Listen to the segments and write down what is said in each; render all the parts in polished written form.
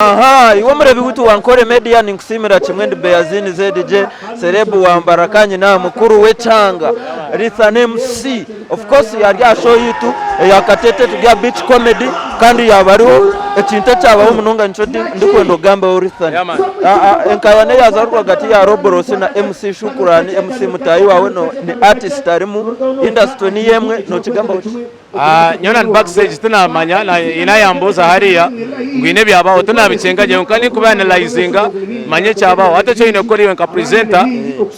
Aha iwe omurebi witu wa Nkore Media ninkusiimira kimwe ndi Beyazini ZJ Celeb wa Mbaraka nyina mukuru w'ekyanga Rithan MC of course yari aha show yitu eya Katete turi aha Beach Comedy kandi yaba ariho ekintu ekyabaho munonga nikyo ndikwenda ogambeho Rithan Yeah, man. enkayana eyaza rwagati ya Robros na MC Shukurani MC mutaahi wawe no, ni artist arimu industry niyo emwe nokigambaho ki? Ah, nyowe na backstage tinamanya na ina yambuuza hariya ngu haine ebyabaho tinabikyenga gye kwonka ninkuba analyzinga manye ekyabaho hati eki oine kukora iwe nka presenter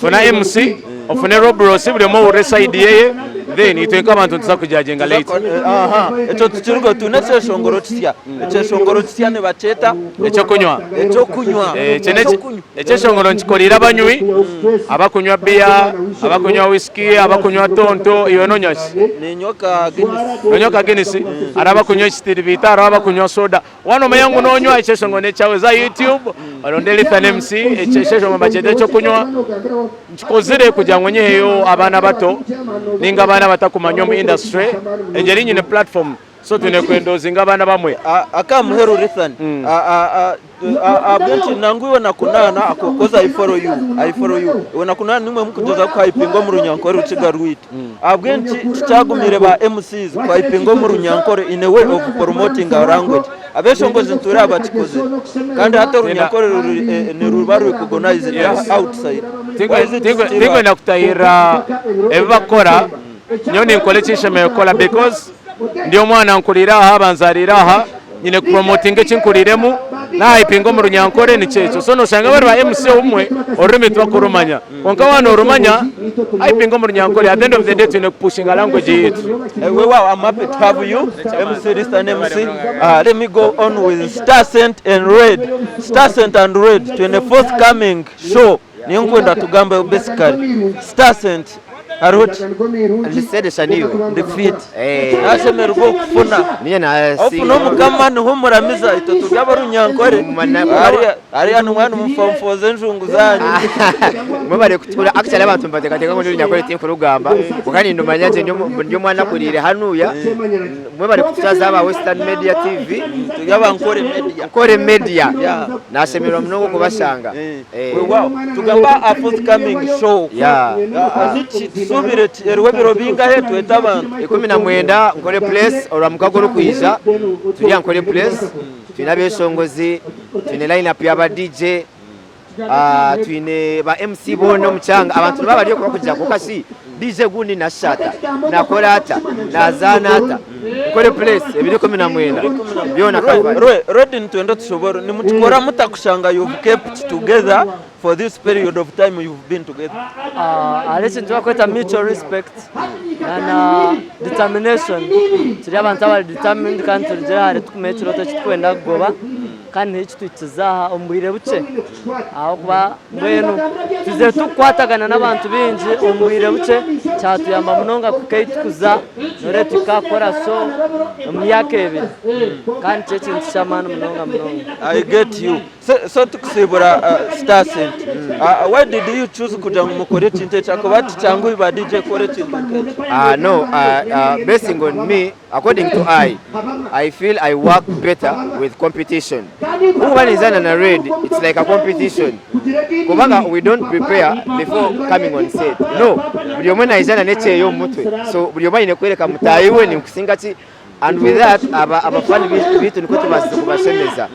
funa MC ofune Robros buri omwe ohurire side yeye then itwe nk'abantu nituza kujudginga later. Aha, ekyo tukiriho twine ekyeshongoro kisya. Ekyeshongoro kisya nibakyeta Ekyokunywa. Ekyokunywa. Eh, ekyo n'eki- Ekyokunywa. Ekyeshongoro nkikoriire abanywi abakunywa biya, abakunywa whisky, abakunywa tonto, iwe nonywa ki? Niinywa ka Guinness. Nonywa ka Guinness? Hariho abakunywa ekitiribiita, hariho abakunywa soda. Waaba nomanya ngu nonywa, ekyeshongoro n'ekyawe. Za YouTube oronde Lithan MC, ekyeshongoro nibakyeta ekyokunywa. Nkikozire kugira ngu nyiheyo abaana bato ninga abaana abatakumanywa omu industry, engyeri nyine platform. So twine kwendozinga abaana bamwe. Aka muheru Rithan ahabw'enki nangwa iwe na Kunana coz I follow you I follow you iwe na Kunana nimwe mukugyezaho kuhayipinga omu runyankore rukiga rwaitu ahabw'enki tikyagumire ba MCs kuhayipinga omu runyankore in a way of promoting our language abeshongozi nitureeba bakikozire kandi hati orunyankore niruba recognized outside why is it still Tinkwenda kutahirira ebi bakukora nyowe ninkora eki nshemereire kukora because Ndi omwana nkuriire aha, banzaariire aha, nyine kupromotinga eki nkuriiremu, nahypinga omu Runyankore nikyo ekyo. So noshanga bari ba MC obumwe orurimi tibakurumanya kwonka waaba norumanya hypinga omu Runyankore at the end of the day twine kupushinga language yaitu. Weewaawo am happy to have you MC Lisa and MC let me go on with Star Cent and Red Star Cent and Red twine forthcoming show niyo nkwenda tugambeho basically Star Cent Hariho ki? Ndi Sedesha niiwe. Ndi fit. Eh. Nashemererwa okufuna. Niiye nasiima. Ofuna omukama niho muramiza itwe turi abarunyankore. Hariya hariya nimwe nimufonfoza enjungu zanyu. Mwebare kutukura actually abantu nibateekateeka ngu ndi orunyankore tinkurugamba kwonka nindumanya gye ndi omwana akuriire hanuya. Mwebare kutukyaza aba Western Media TV. Turi aba Nkore Media. Nkore Media. Yeah. Nashemererwa munonga okubashanga. Eh. Eh. Weewaawo tugambe aha forthcoming show. Yeah. Niki tusuubire ki eriho ebiro bingahe twete abantu. 19 Nkore Place orwa mukago orikwija turi aha Nkore Place twine abeshongozi twine line up yaba DJ twine ba MC boona omu kyanga abantu nibaba bari okwo barikugira kwonka shi DJ ogundi nashusha ata nakora ata nazaana ata Nkore Place ebiro 19 byona covered. Red nitwenda otushoboorore nimukikora muta kushanga you've kept together for this period of time you've been together? Hariho ekintu barikweta mutual respect na determination. Turi abantu abari determined kandi turugire hare turikumanya ekirooto eki turikwenda kugoba kandi niho ekituhikize aha omu bwire bukye ahabw'okuba mbwenu twizire turikukwatagana n'abantu baingi omu bwire bukye kyatuyamba munonga kuhika ahu turikuza noreeba tuhika kukora show omu myaka ebiri kandi nikyo ekintu ky'amaani munonga munonga. I get you. So, so tukusiibura uh, Star Cent. Uh, why did you choose kugira ngu mukore ekintu eki? Ahakuba tikyanguhi ba DJ kukora ekintu nk'eki. No, basing on me, according to I, I feel I work better with competition. Kuba nizana na Red, it's like a competition. Kubanga we don't prepare before coming on set. No, buri omwe naizana n'ekyeyo omu mutwe. So buri omwe aine kwereka mutaahi we ninkusinga ki and with that aba abafani bitu nikwo tubaasize kubashemeza.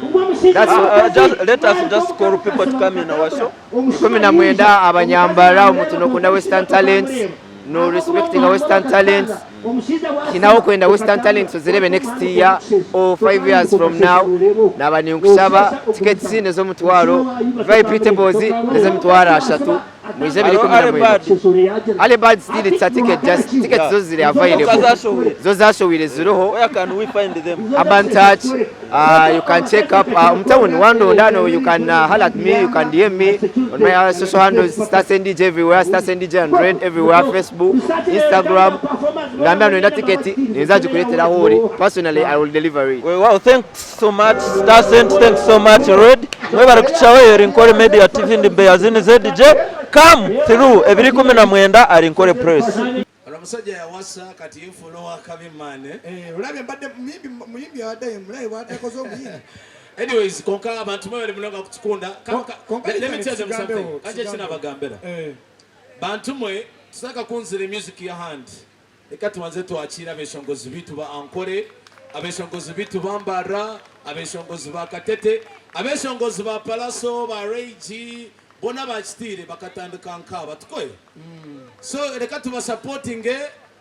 That's Just, let us just call people to come in our show. 19 abanyambara omuntu nokunda Western Talents no respectinga Western Talents hine okwenda Western Talents ozirebe next year or 5 years from now naba ninkushaba tickets nez'omutwaro VIP tables nez'emitwaro ashatu mwije biri 19 Early bird still it's a ticket just tickets zo ziri available zo zashohwire ziriho. Where can we find them? Urban Touch uh, you can check up uh, omu town wandonda no you can uh, holler at me you can DM me on my uh, social handles Star DJ everywhere Star DJ and Red everywhere Facebook Instagram ngambira noyenda ticket ninza gikuretera ahu ori personally I will deliver it. Well, wow, thanks so much Star Cent, thanks so much Red. Mwebare kutushaho eri Nkore Media TV ndi Mbeyazini ZJ. Come through ebiri 19 ari Nkore Press. Ono omusajja yawasa kati yefuula owakabi man. Eh, olabye mbadde muyimbi muyimbi abadde mulabe bwatakoze omuyimbi. Anyways konka abantu mwebare munonga kutukunda. Konka Let me tell them tugambeho, something. Kanje tugambeho. kinabagambira. Eh. Bantu mwe tutakakunzire music y'ahandi. Reka tubanze twakire abeshongozi bitu ba Ankole, abeshongozi bitu ba Mbarara, abeshongozi ba Katete, abeshongozi ba Palaso, ba Ray G, bona bakitiire bakatandika nk'aba tukwe. So reka tubasapotinge,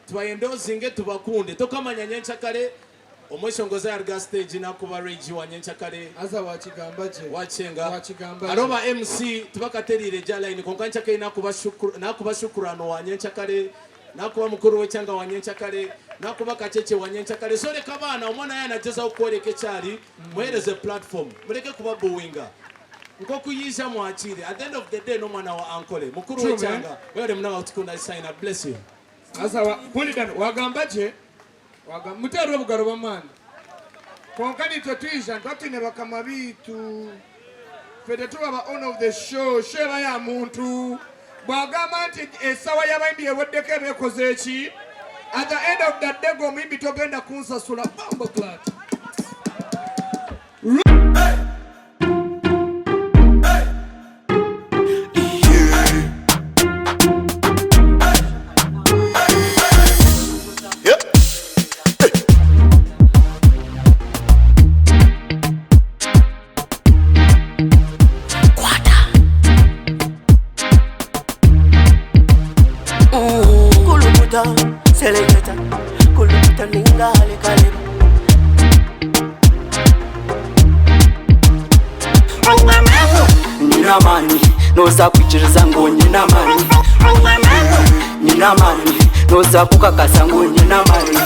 tubayendozinge, tubakunde. Tokamanya nyenkyakare omweshongozi yaruga stage nakuba Ray G wa nyenkyakare. Aza wakigamba gye. Wakyenga. Wakigamba Hariho gye. ba MC tibakateriire gye line kwonka nkyakare nakuba shukru nakuba shukurano wa nyenkyakare nakuba mukuru w'ekyanga wa nyenkyakare nakuba kakyekye wa nyenkyakare so reka abaana omwana yaaba nagyezaho kworeka eki ari muheereze platform mureke kubabuwinga nk'oku yaija mwakiire at the end of the day n'omwana wa Ankole mukuru True, man. w'ekyanga webare munonga kutukunda sign up bless you. Haza wa Hooligan wagamba gye wagamba muteerwe obugaro bw'amaani kwonka naitwe twija nituba twine bakama baitu ffe tetuba ba owner of the show show eba ya muntu bwagamba nti esawa y'abayimbi eweddeko eba ekoze ki at the end of the day gwe omuyimbi togenda kunsasula bambo clat Kulukuta, seleketa, kulukuta ninga halekaleba. Nyina amani, noza kwikiriza ngu nyina amani. Nyina amani, noza kukakasa ngu nyina amani.